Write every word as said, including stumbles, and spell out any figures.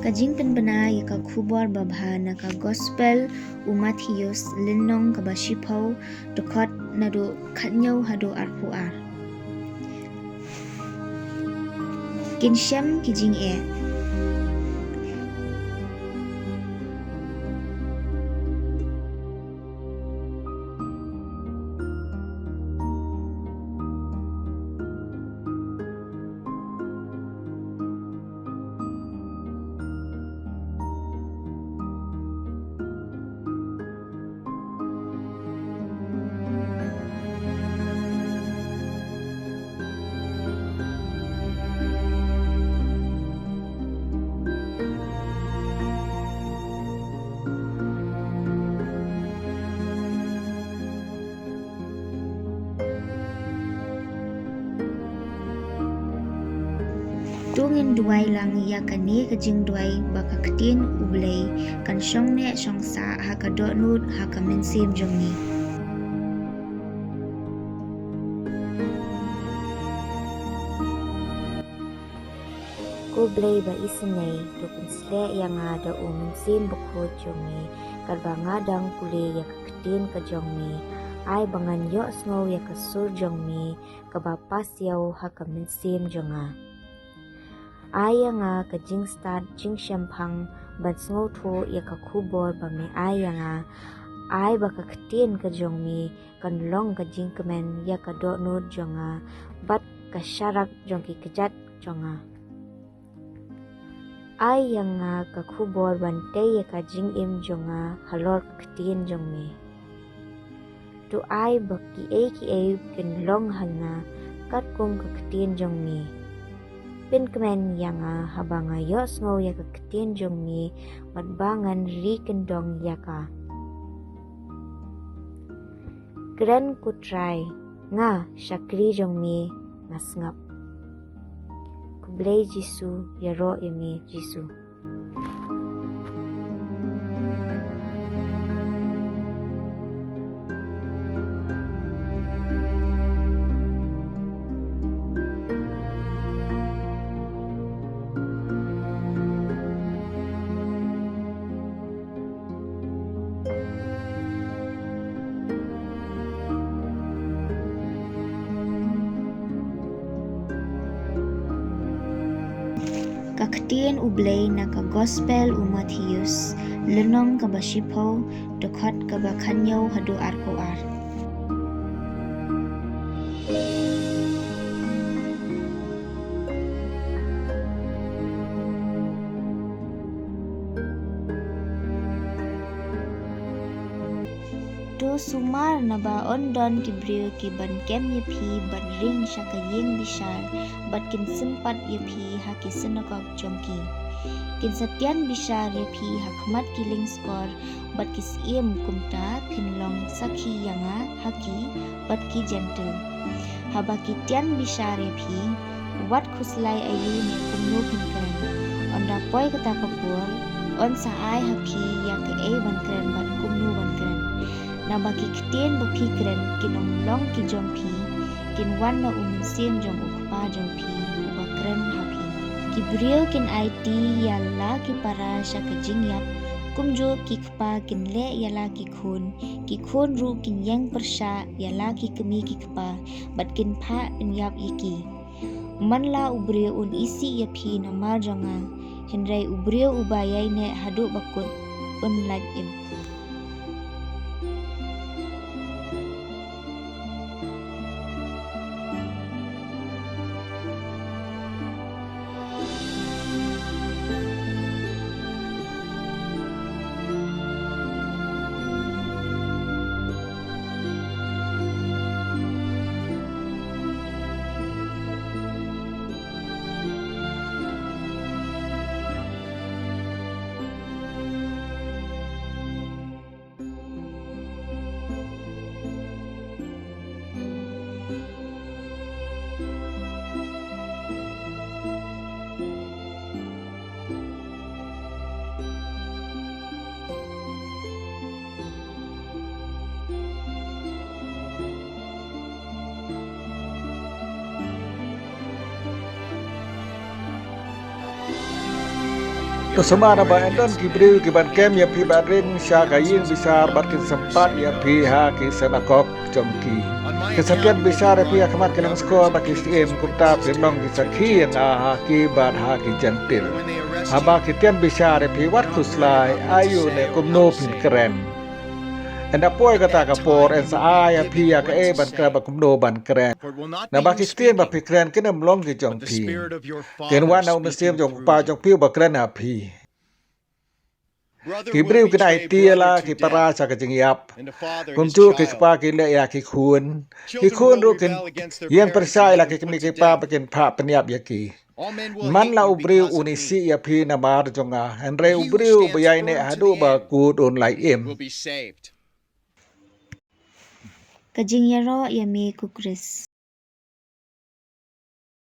Ka jingpynbna ïa ka khubor babha na ka Gospel u Mathaios, lynnong kaba shiphew, dkhot naduh khatñiew haduh arphew ar. Kin shem ki jingeh. To ngin duwai lang ïa kane ka jingduwai ba ka ktien U Blei kan shong neh shong sah ha ka dohnud ha ka mynsiem jong ngi. Ko Blei ba isynei, to pynsleh ïa nga da u Mynsiem Bakhuid jong me, katba nga dang pule ïa ka ktien ka jong me. Ai ba ngan ïohsngew ïa ka sur jong me kaba pasiaw ha ka mynsiem jong nga. Ai ïa nga ka jingstad jingshemphang ban sngewthuh ïa ka khubor ba me ai ïa nga. Ai ba ka ktien ka jong me kan long ka jingkmen ïa ka dohnud jong nga bad ka sharak jong ki kjat jong nga. Ai ïa nga ka khubor ban tei ïa ka jingim jong nga halor ka ktien jong me. To ai ba kiei kiei kin long ha nga katkum ka ktien jong me. Pynkmen ïa nga haba nga ïohsngew ïa ka ktien jong me bad ba ngan ri kyndong ïa ka. Kren, ko Trai, nga shakri jong me, nga sngap. Ko Blei Jisu, ïaroh ïa me Jisu. Ka ktien U Blei na ka Gospel u Mathaios, lynnong kaba shiphew, dkhot kaba khatñiew haduh arphew ar. To sumar, naba yn don ki briew kiban kem ïa phi ban ring sha ka ïing bishar, bad kin sympat ïa phi ha ki synagog jong ki. Kin sa tian bishar ïa phi ha khmat ki lyngskor bad ki syiem, kumta phin long sakhi ïa nga ha ki bad ki Jentil. Haba ki tian bishar ïa phi, wat khuslai aïu ne kumno phin kren. Ynda poi kata ka por, yn sa ai ha phi ïa kaei ban kren bad kumno ban kren. Naba ki ktien ba phi kren kin ym long ki jong phi, kin wan na u Mynsiem jong u Kpa jong phi uba kren ha phi. Ki briew kin aiti ïa la ki para sha ka jingïap, kumjuh ki kpa kin leh ïa la ki khun, ki khun ruh kin ïeng pyrshah ïa la ki kmie ki kpa, bad kin phah pynïap ïa ki. Man la u briew un isih ïa phi namar jong nga, hynrei u briew uba ïaineh haduh ba kut un lait im. To sumar ba yn don ki briew ki ban kem ïa phi ban rin sha ka ïing bishar bad kin sympat ïa phi ha ki synagog jong ki. Ki sa tian bishar ïa phi ha khmat ki nongshkor bad ki syiem, kumta phin long ki sakhi ïa nga ha ki bad ha ki Jentil. Haba ki tian bishar ïa phi, wat khuslai aïu ne kumno phin kren. Ynda poi kata ka por yn sa ai ïa phi ïa kaei ban kren bad kumno ban kren. Naba ki ktien ba phi kren kin ym long ki jong phi. Kin wan na U Mynsiem jong U Kpa jong phi uba kren ha phi. Ki briew kin aiti ïa la ki para sha ka jingïap, kumjuh ki kpa ki leh ïa ki khun. Ki khun ruh kin ïeng pyrshah ïa la ki kmie ki kpa ba kin phah pynïap ïa ki. Man la u briew un isih ïa phi namar jong nga, hynrei u briew uba ïaineh haduh ba kut un lait im. Ka jingïaroh ïa me ko Khrist.